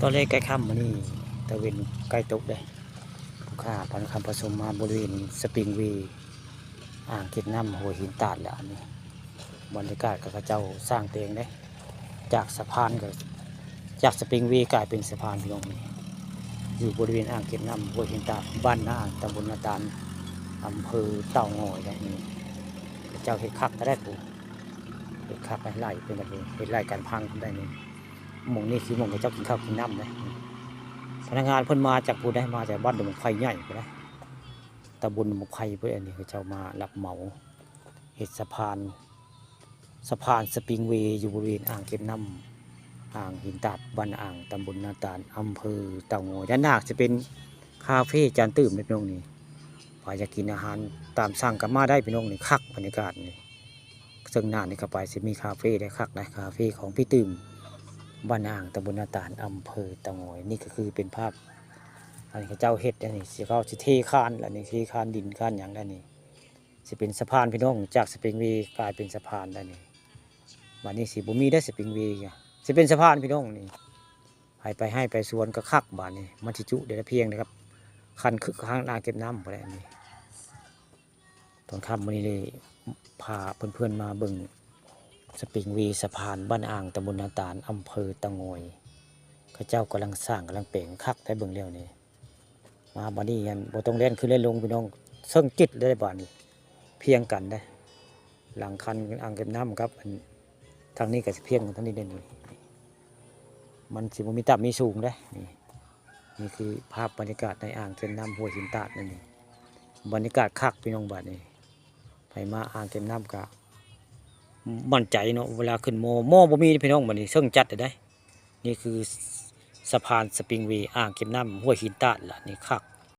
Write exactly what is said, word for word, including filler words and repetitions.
ตอนแรกใกล้ค่ำมื้อนี้ ตะเว็นใกล้ตกเด้ ผู้ข้าพากันเข้าประชุมมาบริเวณสปริงเวย์ อ่างเก็บน้ำห้วยหินตาดแล้ว อันนี้บรรยากาศก็เขาเจ้าสร้างเตียงเด้ จากสะพานก็ จากสปริงเวย์กลายเป็นสะพานพี่น้องนี่ อยู่บริเวณอ่างเก็บน้ำห้วยหินตาด บ้านนาอ่าง ตำบลนาตาล อำเภอเต่างอยนะนี่ เขาเจ้าเฮ็ดคักก็ได้ปู เฮ็ดคักให้ไหลเป็นแบบนี้ เฮ็ดไหลกันพังได้นี่ หม่องนี้คือหม่องเขาเจ้ากินข้าวกินน้ำนะ พนักงานเพิ่นมาจากพู้นได้ มาจากบ้านดงไผ่ใหญ่พู้นนะ ตำบลดงไผ่พู้น อันนี้เขาเจ้ามารับเหมา เฮ็ดสะพาน สะพานสปริงเวย์ อยู่บริเวณอ่างเก็บน้ำ อ่างหินตาด บ้านอ่าง ตำบลนาตาล อำเภอเต่างอย ด้านหน้าจะเป็นคาเฟ่จานตื้มในพี่น้องนี่ ใผอยากกินอาหารตามสั่งก็มาได้พี่น้องนี่ คักบรรยากาศนี่ เซิ่งหน้านี่เข้าไปสิมีคาเฟ่ได้คักนะ คาเฟ่ของพี่ตื้ม บ้านอ่าง ตำบลนาตาล อำเภอเต่างอย นี่ก็คือเป็นภาพ อันนี้เขาเจ้าเฮ็ดอันนี้ สิเขาสิเทคาน อันนี้เทคานดินคานหยังได้นี่ สิเป็นสะพานพี่น้อง จากสปริงเวย์กลายเป็นสะพานได้นี่ บัดนี้สิบ่มีได้สปริงเวย์อะ สิเป็นสะพานพี่น้องนี่ ให้ไปไฮ่ไปสวนก็คักบัดนี้ มันสิจุได้เพียงนะครับ คันคือข้างอ่างเก็บน้ำพู้นแหละนี่ ตอนค่ำมื้อนี้เลยพาเพื่อนๆมาเบิ่งสปริงเวย์ สะพานบ้านอ่าง ตำบลนาตาล อำเภอเต่างอย เขาเจ้ากำลังสร้างกำลังแปลงคักได้เบิ่งแล้วนี่ มาบัดนี้อันบ่ต้องแล่นขึ้นแล่นลงพี่น้อง เซิ่งจิตเลยบัดนี้ เพียงกันได้ หลังคันอ่างเก็บน้ำครับ อันทางนี้ก็สิเพียงกันทางนี้ได้นี่ มันสิบ่มีต่ำมีสูงเด้ นี่ นี่คือภาพบรรยากาศในอ่างเก็บน้ำห้วยหินตาดนั่นเอง บรรยากาศคักพี่น้องบัดนี้ ไผมาอ่างเก็บน้ำก็มั่นใจเนาะ เวลาขึ้นมอ มอบ่มีพี่น้องบัดนี้ เซิ่งจัดได้ นี่คือสะพานสปริงเวย์ อ่างเก็บน้ำห้วยหินตาดล่ะ นี่คัก